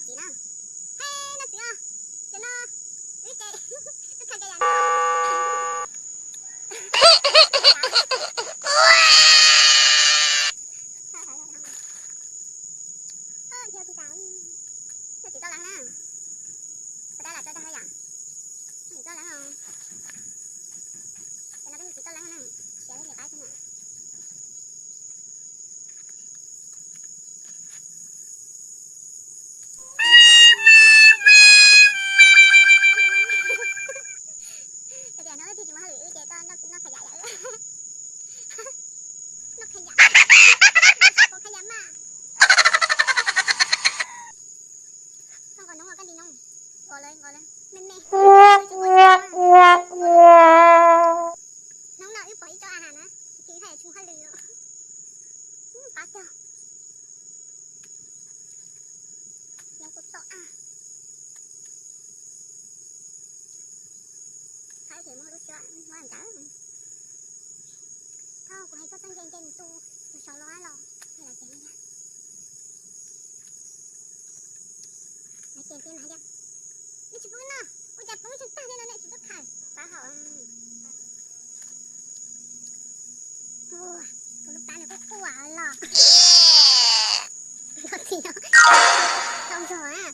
Txiv na. Hej, noj txiv os. Cov no, wb ces, wb khaws cov yam no. Yog txiv tau leej na. Pas dab lam tso dag yam. Txiv tau leej os. Cov no peb yog txiv tau leej na. Siav li qab xwb na. Tias no wb twb tsis muaj hauj lwm wb ces koj noj khav yam yam. Noj khav yam, khav yam mas. Koj nqos noob, koj nti noob. Nqos lawm, nqos lawm, me me. Hnub no wb pom ib tsob a has na, tsis haj yam tsis muaj hauj lwm os. Qab cog. Nyob kuj txom a. Qab ces muab lub suab muab nrawm. Thov kuv hais koj txoj nce nce mus tu, tus saum los los, los ces no yog. Los ces ntxiv mas hais tias, nej tsis pub noj, ua cas poob tseem tag li no nej tsis tuaj khaws, pab hauv. Ua, tus lub plab no kuj quaj los. Tau txiv, tau nrog.